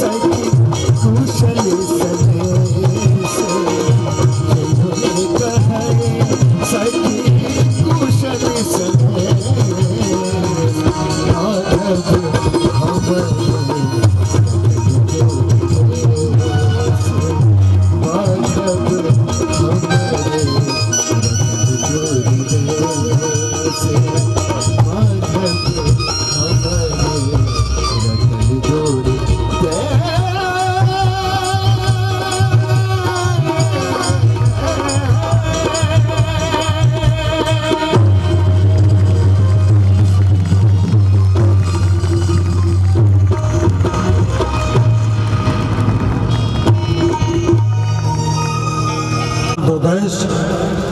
सखी कुशल सनेस, जइयो कहै सखी कुशल सनेस, माधव हमरे माधव हमरे जोड़ी देश, माधव हमरे रतन जोड़ी।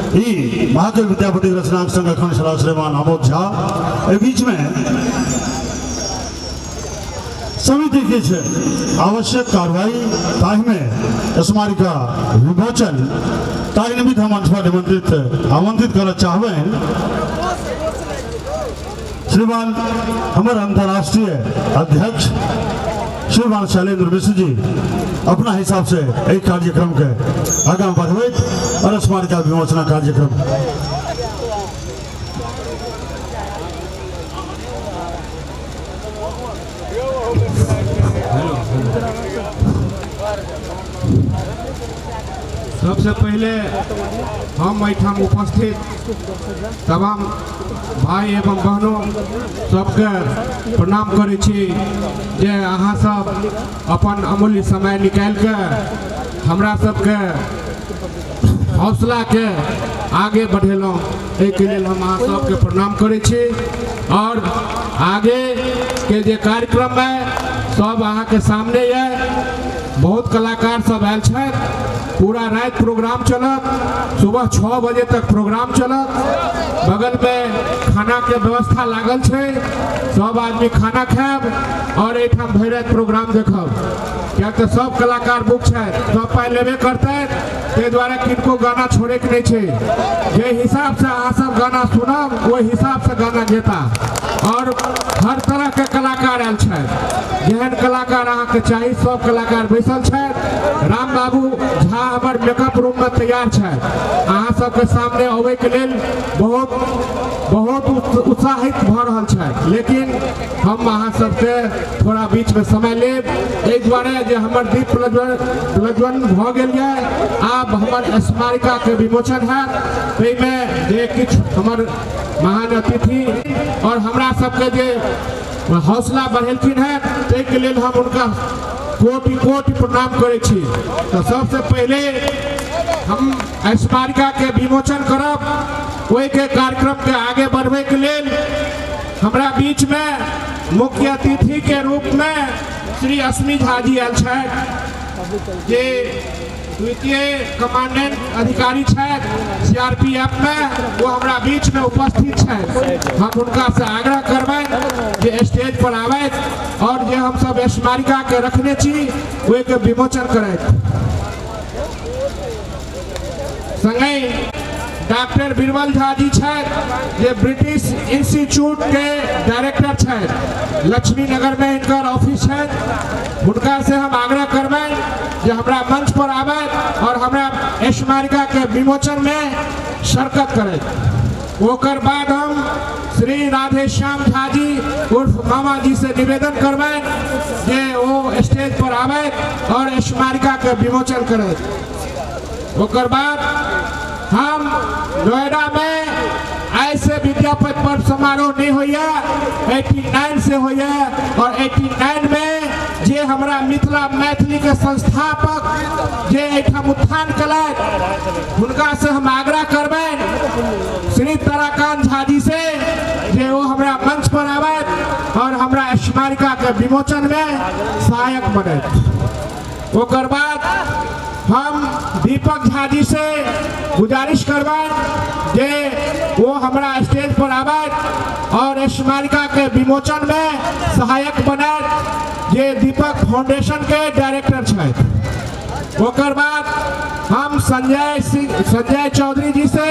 ई महाकवि विद्यापति रचनाक संग अखन छलाह श्रीमान आमोद झा। एहि बीचमे समिति किछु आवश्यक कार्रवाई ताहिमे स्मारिका विमोचन ताहि निमित्त हम मंच पर आमंत्रित करऽ चाहबनि श्रीमान हमर अंतर्राष्ट्रीय अध्यक्ष श्रीमान शैलेंद्र मिश्र जी अपना हिसाब से एहि कार्यक्रम के आगाँ बढ़बैत और स्मारिका विमोचना कार्यक्रम। सबसे पहले हम एहिठाम उपस्थित तमाम भाई एवं बहनों सबके प्रणाम करै छी जे अहाँ सब अपन अमूल्य समय निकालि के हमरा सबके हौसला के आगे बढ़ेलहुँ, एहिके लेल हम अहाँ सबके प्रणाम करै छी। और आगे के जे कार्यक्रम है सब अहाँके सामने यऽ, बहुत कलाकार सब आयल छथि, पूरा राति प्रोग्राम चलत, सुबह 6 बजे तक प्रोग्राम चलत। बगल में खाना के व्यवस्था लागल छै, सब आदमी खाना खायब और एहिठाम भरि राति प्रोग्राम देखब, किया तऽ सब कलाकार बुक छथि, सब पाइ लेबे करतै, ताहि दुआरे किनको गाना छोड़ैके नहि छै। जे हिसाब से अहाँ सब गाना सुनब ओहि हिसाब से गाना गेता। और हर तरह के कलाकार आयल छथि, जेहन कलाकार अहाँके चाही सब कलाकार बैसल छथि। राम बाबू झा हमर मेकअप रूम में तैयार छथि, अहाँ सबके सामने अबैके लेल बहुत बहुत उत्साहित भऽ रहल छथि, लेकिन हम अहाँ सबके थोड़ा बीच में समय लेब, एहि दुआरे जे हमर दीप प्रज्वलन भऽ गेल यऽ, आब हमर स्मारिका के विमोचन हैत, ताहिमे जे किछु हमर महान अतिथि और हमरा सबके जे हौसला बढ़ेलखिन हैं ताहिके लेल हम हुनका कोटि कोटि प्रणाम करै छी। तऽ सबसे पहिले हम स्मारिका के विमोचन करब, ओहिके कार्यक्रम के आगे बढ़बैके लेल हमरा बीच में मुख्य अतिथि के रूप में श्री अश्विनी झा जी आयल छथि, जे द्वितीय कमांडेंट अधिकारी छथि सीआरपीएफ में, वो हमरा बीच में उपस्थित छथि। हम हुनका से आग्रह करबनि जे स्टेज पर आबथि और जे हम सब स्मारिका के रखने छी ओहिके विमोचन करथि। संगहि डॉक्टर बीरबल झा जी छथि, जे ब्रिटिश इंस्टीट्यूट के डायरेक्टर छथि, लक्ष्मी नगर में हिनकर ऑफिस छथि, हुनका से हम आग्रह करबनि जे हमरा मंच पर आबथि और हमरा स्मारिका के विमोचन में शिरकत करथि। ओकर बाद हम श्री राधेश्याम झा जी उर्फ मामा जी से निवेदन करबनि जे ओ स्टेज पर आबथि और स्मारिका के विमोचन करथि। ओकर बाद हम नोएडा में ऐसे विद्यापति पर्व समारोह नहीं होइए, 89 से होइए, और 89 में जे हमरा मिथिला मैथिली के संस्थापक जे एहिठाम उत्थान कलथि हुनका से हम आग्रह करबनि श्री ताराकांत झा जी से जे ओ हमरा मंच पर आबथि और हमरा स्मारिका के विमोचन में सहायक बनथि। ओकर बाद हम दीपक झा जी से गुजारिश करबनि जे वो हमरा स्टेज पर आबथि और स्मारिका के विमोचन में सहायक बनथि, जे दीपक फाउंडेशन के डायरेक्टर छथि। ओकर बाद हम संजय चौधरी जी से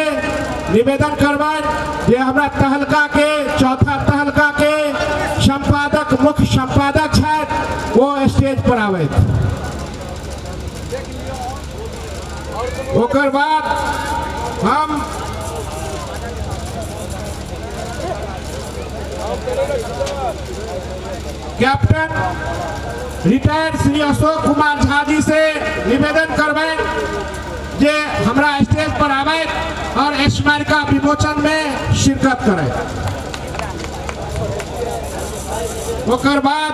निवेदन करबनि जे हमरा तहलका के चौथा तहलका के संपादक मुख्य संपादक छथि वो स्टेज पर आबैत। ओकर बाद हम कैप्टन रिटायर्ड श्री अशोक कुमार झा जी से निवेदन करबै जे हमरा स्टेज पर आबैत और स्मारिका विमोचन में शिरकत करें। ओकर बाद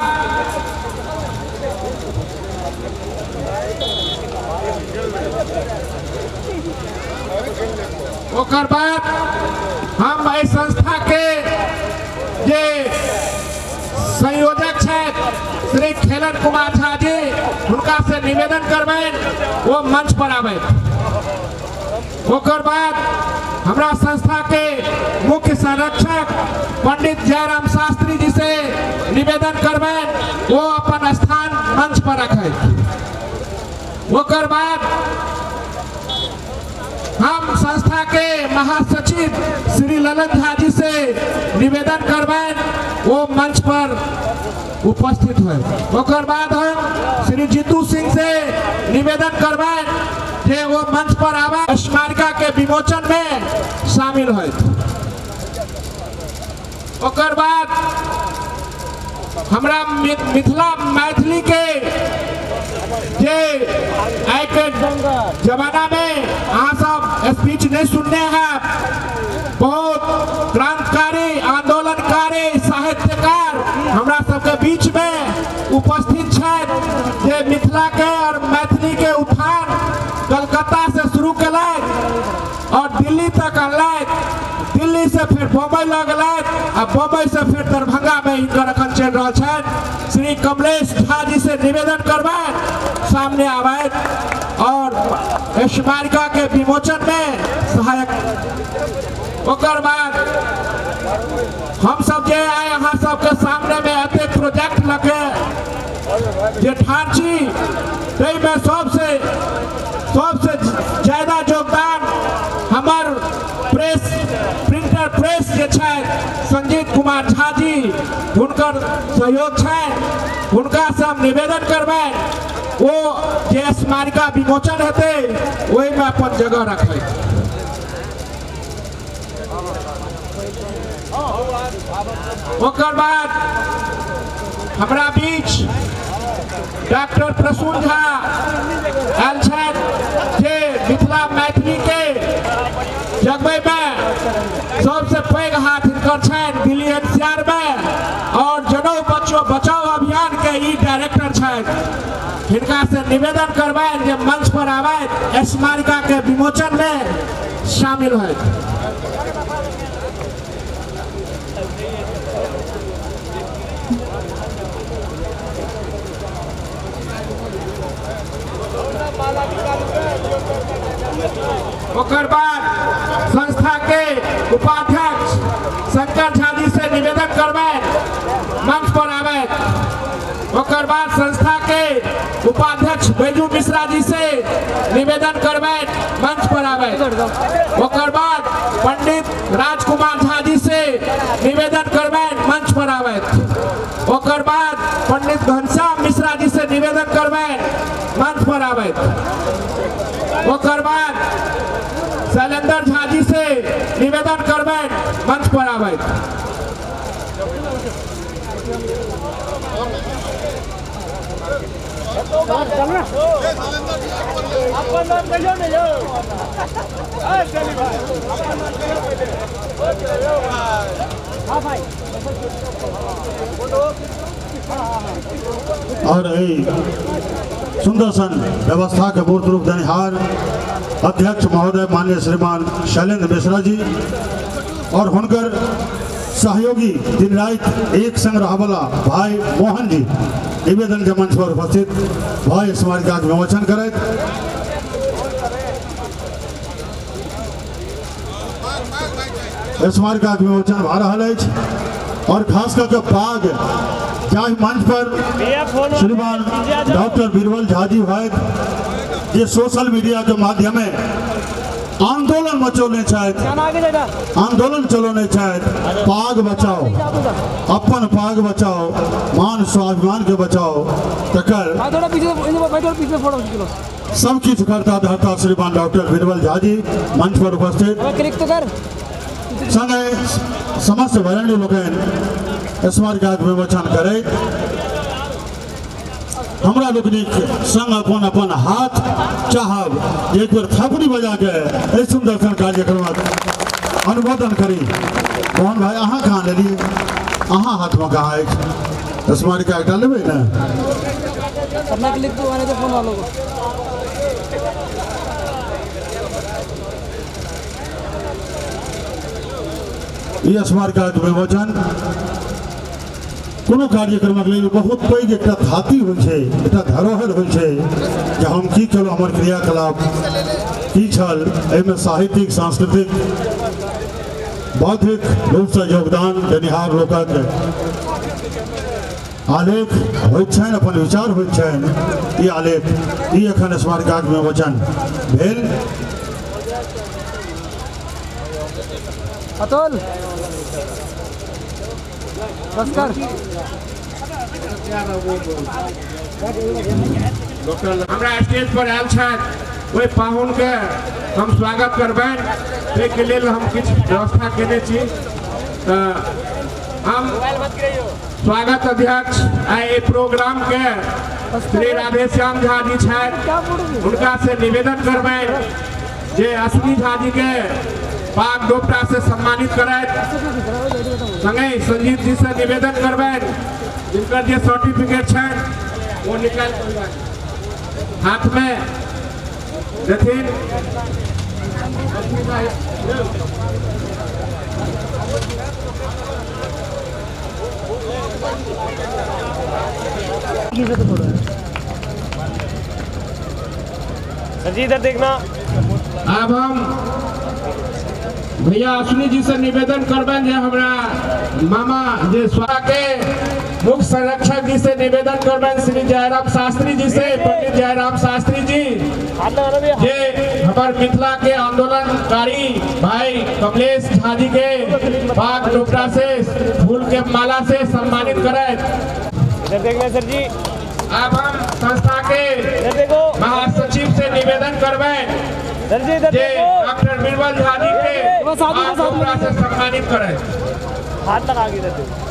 हम एहि संस्था के जे संयोजक छथि श्री खेलन कुमार झा जी हुनका से निवेदन करबनि वो मंच पर आबैत। ओकर बाद हमरा संस्था के मुख्य संरक्षक पंडित जयराम शास्त्री जी से निवेदन करबनि वो अपन स्थान मंच पर रखैत। ओकर बाद हम संस्था के महासचिव श्री ललन झा जी से निवेदन करबनि वो मंच पर उपस्थित हुए। ओकर बाद हम श्री जीतू सिंह से निवेदन करबनि जे वो मंच पर आवे स्मारिका के विमोचन में शामिल होत। ओकर बाद हमरा मिथिला मैथिली के जे आइ के जमाना में अहाँ सब स्पीच नहीं सुनने हैं, बहुत क्रांतिकारी आंदोलनकारी साहित्यकार हमरा सबके बीच में उपस्थित छथि जे मिथिला के और मैथिली के उत्थान कलकत्ता से शुरू केलथि और दिल्ली तक अनलथि, दिल्ली से फिर बम्बई लऽ गेलथि आ बम्बई से फिर दरभंगा में हिनकर अखन चलि रहल छनि। श्री कमलेश झा जी से निवेदन करबनि सामने आबैत और स्मारिका के विमोचन में सहायक। ओकर बाद हम सब जे आइ अहाँ सबके सामने में एतेक प्रोजेक्ट लगे जे ठाढ़ छी ताहिमे सबसे सबसे ज्यादा योगदान हमर प्रेस प्रिंटर प्रेस जे छथि संजीत कुमार झा जी हुनकर सहयोग छनि। हुनका से हम निवेदन करबनि ओ जे स्मारिका विमोचन हेतै ओहिमे अपन जगह रखै। ओकर बाद हमरा बीच डॉक्टर प्रसून झा आयल छथि जे मिथिला मैथिली के जगबै में सबसे पैघ हाथ हिनकर छनि दिल्ली एनसीआर में और जनऊ बच्चों बचाओ अभियान के ई डायरेक्टर छथि। हिनका से निवेदन करबनि जे मंच पर आबैत स्मारिका के विमोचन में शामिल होत। ओकर बाद संस्था के उपाध्यक्ष शंकर झा जी से निवेदन करबनि मंच पर आबैत। ओकर बाद संस्था के उपाध्यक्ष बैजू मिश्रा जी से निवेदन करबनि मंच पर आबैत। ओकर बाद पंडित राजकुमार झा जी से निवेदन करबनि मंच पर आबैत। ओकर बाद पंडित घनश्याम मिश्रा जी से निवेदन करबनि मंच पर आबैत। ओकर बाद शैलेंद्र झा जी से निवेदन करबनि मंच पर आबैत। और एहि सुंदर सन व्यवस्था के मूर्त रूप देनिहार अध्यक्ष महोदय माननीय श्रीमान शैलेंद्र मिश्रा जी और हुनकर सहयोगी दिन राति एक संग रहवाला भाई मोहन जी निवेदन के मंच पर उपस्थित भाई स्मारिका के विमोचन करैत। स्मारिका के विमोचन भऽ रहल अछि और खास कऽ के पाग जाहि मंच पर श्रीमान डॉक्टर बीरबल झा जी होइत जे सोशल मीडिया के माध्यम आंदोलन मचौने छथि, आंदोलन चलौने छथि, पाग बचाओ, अपन पाग बचाओ, मान स्वाभिमान के बचाओ, तकर सब किछु करता धरता श्रीमान डॉक्टर बीरबल झा जी मंच पर उपस्थित, संगे समस्त वरेण्य लोकनि स्मारिकाक विमोचन करैत हमरा लोकनिक संग अपन अपन हाथ चाहब एक बेर थपड़ी बजा के एहि सुंदर सन कार्यक्रमक अनुमोदन करी। मोहन भाई अहाँ कहाँ लेलियै? अहाँ हाथमे कहाँ अछि? स्मारिका एकटा लेबै ने? ई स्मारिकाक विमोचन कोनो कार्यक्रमक लेल बहुत पैघ एकटा थाती होइ छै, एकटा धरोहर होइ छै जे हम की केलहुँ, हमर क्रियाकलाप की छल, एहिमे साहित्यिक, सांस्कृतिक, बौद्धिक रूपसँ योगदान देनिहार लोकक आलेख होइत छनि, अपन विचार होइत छनि। ई आलेख ई एखन स्मारिकाक विमोचन भेल। अतुल हमरा स्टेज पर आयल छथि ओहि पाहुनके हम स्वागत करबनि, ताहिके लेल हम किछु व्यवस्था केने छी। तऽ हम स्वागत अध्यक्ष आइ एहि प्रोग्राम के श्री राधेश्याम झा जी छथि, हुनका से निवेदन करबनि जे अश्विनी झा जी के पाग डोपटा से सम्मानित करैत, संगे संजीव जी से निवेदन करबनि जिनकर जे सर्टिफिकेट छनि वो निकालि हाथ में देथिन। सर जी इधर देखना। अब हम भैया अश्विनी जी से निवेदन करबनि जे हमरा मामा जे स्वा के मुख्य संरक्षक जी से निवेदन करबनि श्री जयराम शास्त्री जी से, पंडित जयराम शास्त्री जी जे हमार मिथिला के आंदोलनकारी भाई कमलेश झा जी के पाग डोपटा से फूल के माला से सम्मानित करैत। इधर देखना सर जी। अब हम संस्था के महासचिव से निवेदन करबनि जे डॉक्टर बीरबल झा जी के पाग डोपटा से सम्मानित करें। हाथ लगा के इधर देखो।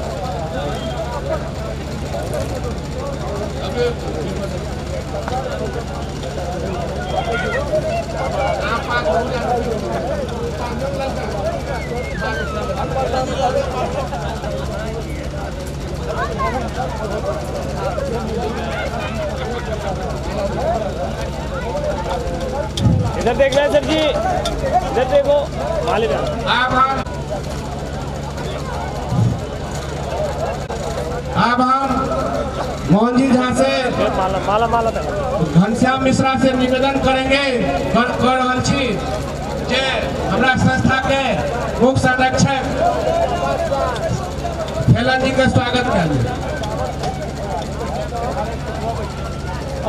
इधर देखना है सर जी, इधर देखो मालिक। अब हम मोहन जी झा से माला माला घनश्याम मिश्रा से निवेदन करेंगे कर रहल छी जे हमरा संस्था के मुख्य संरक्षक फैला जी के स्वागत कयल।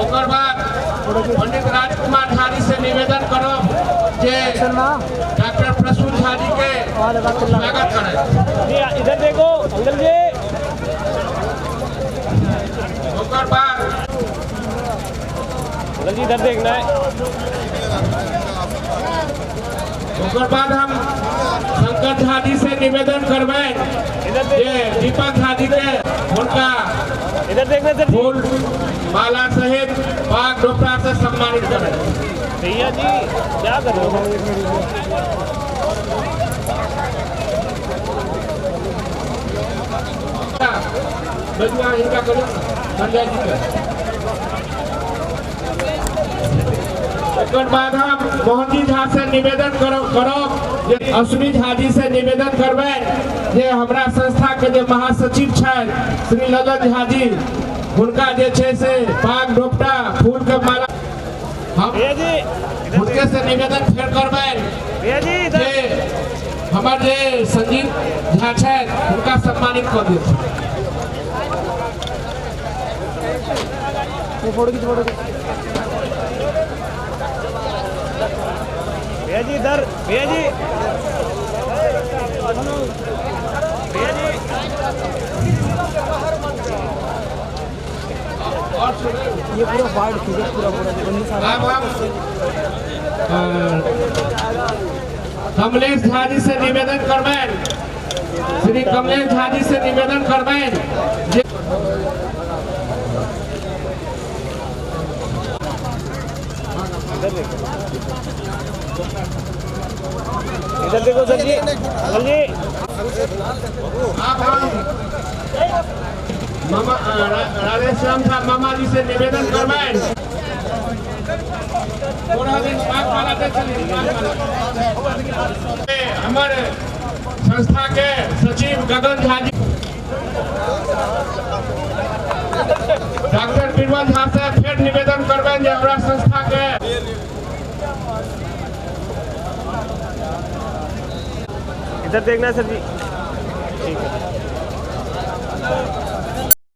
ओकर बाद पंडित राजकुमार झा जी से निवेदन करब जे डॉक्टर प्रसून झा जी के स्वागत करें। इधर देखो अंकल जी। ओकर बाद अंकल जी इधर देखना है। ओकर बाद हम शंकर झा जी से निवेदन करबै जे दीपक झा जी के हुनका इधर देखना सर फूल माला सहित पाग डोपटा से सम्मानित करें। भैया जी क्या कर रहे हो? बजुआ हिनका करू संजय जी के। ओकर बाद हम मोहन जी झा से निवेदन करब जे अश्विनी झा जी से निवेदन करबै जे हमरा संस्था के जे महासचिव छथि श्री ललन झा जी हुनका जे छै से पाग डोपटा फूल के माला हम हुनके से निवेदन फेर करबनि जे हमर जे संजीव झा छथि हुनका सम्मानित कऽ देथिन। भैया जी इधर, भैया जी, भैया जी। ये पूरा बाढ़ थी, पूरा पूरा। कमलेश झा जी से निवेदन करबैन, श्री कमलेश झा जी से निवेदन करबैन। इधर देखो सर जी, सर जी। आप हम मामा राधेश्याम साहब मामा जी से निवेदन करबैन। हमारे संस्था के सचिव गगन झा जी, डॉक्टर बीरबल झा से फिर निवेदन करबैन जे हमरा संस्था के। इधर देखना सर जी, ठीक है।